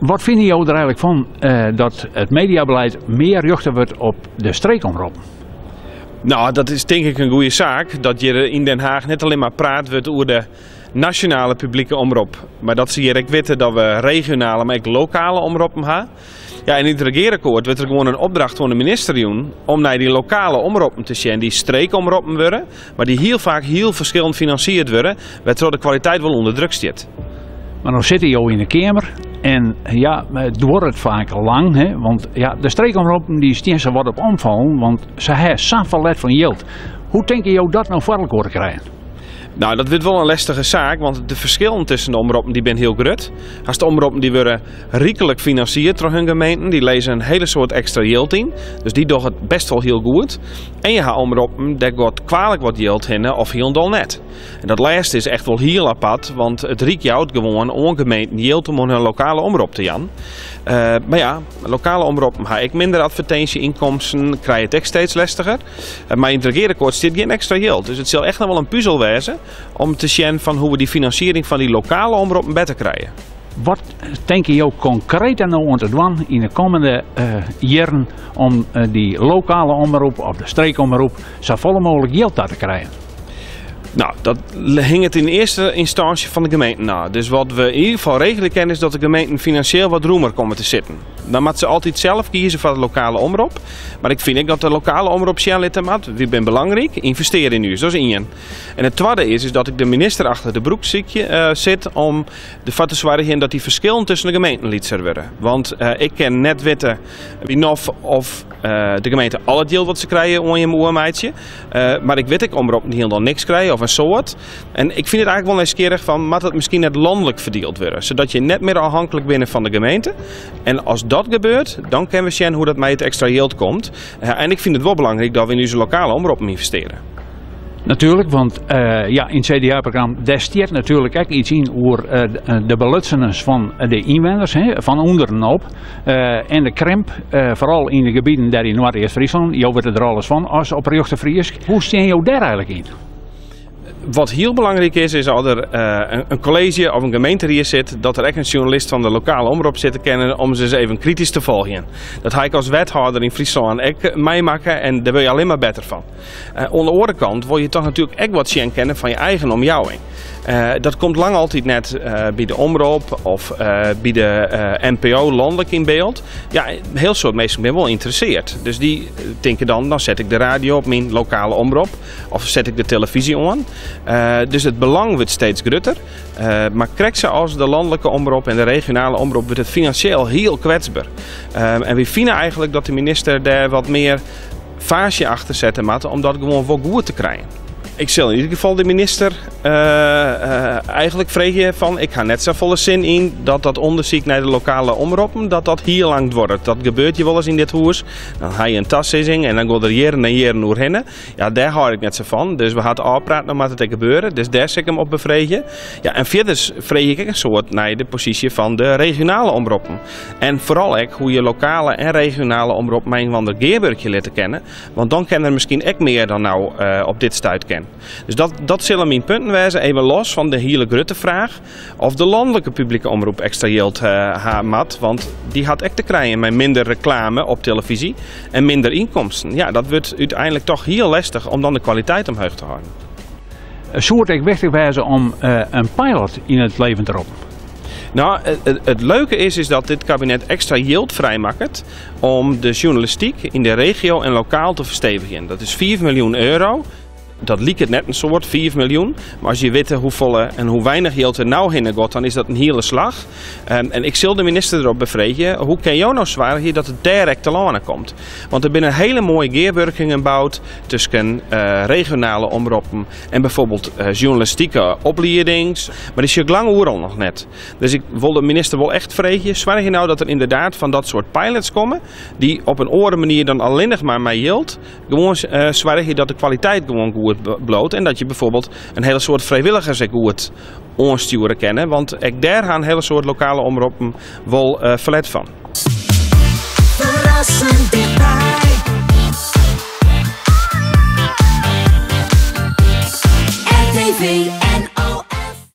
Wat fine jo der eigenlik fan dat it mediabeleid mear rjochte wurdt op de streekomroppen? Nou, dat is tink ik in goede saak. Dat hjir yn Den Haag net allinne mar praat wurdt oer de nasjonale publike omrop, mar dat se hjir ek witte dat we regionale, mar ek lokale omroppen ha. Ja, en yn it regearakkoart wurdt der gewoan in opdracht oan de minister jûn om nei dy lokale omroppen te sjen, dy streekomroppen wurde, mar dy hiel faak hiel ferskillend finansierd wurde, wêrtroch de kwaliteit wol ûnder druk stiet. Mar no sitte jo yn de Keamer en ja, it duorret faak lang, hè, want ja, de streekomroppen dy stean sa wat op omfallen, want se ha sa'n ferlet fan jild. Hoe tinke jo dat no foar elkoar te krijen? Nou, dat wurdt wol in lestige saak, want de ferskillen tusken de omroppen dy binne hiel grut. Hast omroppen dy wurde ryklik finansierd troch hun gemeenten, dy lizze in hiele soad ekstra jild yn, dus dy dogge it best wol hiel goed. En je ha omroppen, dêr giet kwalik wat jild hinne of hielendal net. En dat lêste is echt wol hiel apart, want it Ryk jout gewoan oan gemeenten jild om oan hun lokale omrop te jaan. Mar ja, lokale omroppen ha ek minder advertinsje-ynkomsten, krije it ek steeds lestiger. Mar yn it regearakkoart stiet gjin ekstra jild. Dus it sil echt noch wol in puzel wêze om te sjen fan hoe we dy finansiering fan dy lokale omroppen better krije. Wat tinke jo konkreet der no oan te dwaan yn de kommende jierren om dy lokale omrop of de streekomrop safolle mooglik jild ta te krijen? Nou, dat hinget yn earste ynstânsje fan de gemeenten ôf. Dus wat we yn ieder gefal regelje kinne is dat de gemeenten finansjeel wat rûmer komme te sitten. Dan moatte se altyd sels kieze foar de lokale omrop. Mar ik fyn ek dat de lokale omrop sjen litte moat, wy binne belangryk, ynvestearje yn ús. Dat is ien. En it twadde is, is dat ik de minister achter de broek sykje, sit om derfoar te soargjen dat dy ferskillen tusken de gemeenten lytser wurde. Want ik kin net witte by NOF of de gemeente al it jild wat se krije oan jim oermeitsje. Mar ik wit ek omroppen dy't hielendal niks krije of in soad. En ik fyn it eigenlik wol nijsgjirrich fan, moat it miskien net lanlik ferdield wurde, sadat je net mear ôfhinklik binne fan de gemeente. En as dat gebeurt, dan kinne we sjen hoe dat mei it ekstra jild komt. En ik fyn it wol belangryk dat we yn ús lokale omroppen ynvestearje. Natuerlik, want ja, yn it CDA-programma dêr stiet natuerlik ek iets yn oer de belutsenens fan de ynwenners, hè, fan ûnderen op. En de krimp, foaral yn de gebieten dêr yn Noardeast-Fryslân. Jo witte der alles fan as oprjochte Frysk. Hoe stean jo dêr eigenlik yn? Wat hiel belangryk is, is as der in kolleezje of in gemeenterie sit, dat der ek in sjoernalist fan de lokale omrop sitte kin om se ris even kritysk te folgjen. Dat ha ik as wethâlder yn Fryslân ek meimakke en dêr wurd je allinne mar better fan. Oan de oare kant wol je toch natuerlik ek wat sjen kinne fan je eigen omjouwing. Dat komt lang altyd net by de omrop of by de NPO lanlik yn byld. Ja, in hiel soad minsken binne wol ynteresseard. Dus dy tinke dan, dan set ik de radio op myn lokale omrop of set ik de televyzje oan. Dus it belang wurdt steeds grutter. Mar krekt sa as de lanlike omrop en de regionale omrop wurdt it finansjeel hiel kwetsber. En wy fine eigenlik dat de minister dêr wat mear faasje achter sette moat om dat gewoan wol goed te krijen. Ik sil yn ieder gefal de minister eigenlik freegje fan ik ha net safolle sin yn dat dat ûndersyk nei de lokale omroppen dat dat hiel lang duorret. Dat gebeurt hjir wolris yn dit hûs. Dan ha je in tasizzing en dan go der jierren en jierren oerhinne. Ja, dêr hâld ik net sa fan. Dus we ha it ôfpraat, no moat it ek gebeure. Dus dêr sil ik him op befreegje. Ja, en fierders freegje ik ek in soad nei de posysje fan de regionale omroppen. En foaral ek hoe je lokale en regionale omroppen mei inoar gearwurkje litte kinne. Want dan kin der miskien ek mear dan no op dit stuit kin. Dus dat, dat sille myn punten wêze, even los fan de hiele grutte fraach of de lanlike publike omrop ekstra jild ha moat. Want dy hat ek te krijen mei minder reklame op televyzje en minder ynkomsten. Ja, dat wurdt úteinlik toch hiel lestich om dan de kwaliteit omheech te hâlden. Soe it ek wichtich wêze om in pilot yn it leven te roppen? Nou, it leuke is, is dat dit kabinet ekstra jild frijmakket om de sjoernalistyk yn de regio en lokaal te ferstevigjen. Dat is 5 miljoen euro. Dat liket net in soad, 5 miljoen. Mar as je witte hoefolle en hoe weinich jild der no hinne giet, dan is dat in hiele slach. En ik sil de minister derop befreegje, hoe kin jo no soargje dat it dêr ek telâne komt? Want der binne hiele moaie gearwurkingen boud tusken regionale omroppen en bijvoorbeeld sjoernalistike opliedings. Mar dy sjoch ik lang oeral noch net. Dus ik wol de minister wol echt freegje, soargje no dat der ynderdaad fan dat soart pilots komme, dy't op in oare manier dan allinnich mar mei jild gewoan soargje dat de kwaliteit gewoan goed bliuwt en dat je bijvoorbeeld in hiele soad frijwilligers ek goed oanstjoere kinne, want ek dêr ha in hiele soad lokale omroppen wol ferlet fan. Ferrassend tichtby. RTV.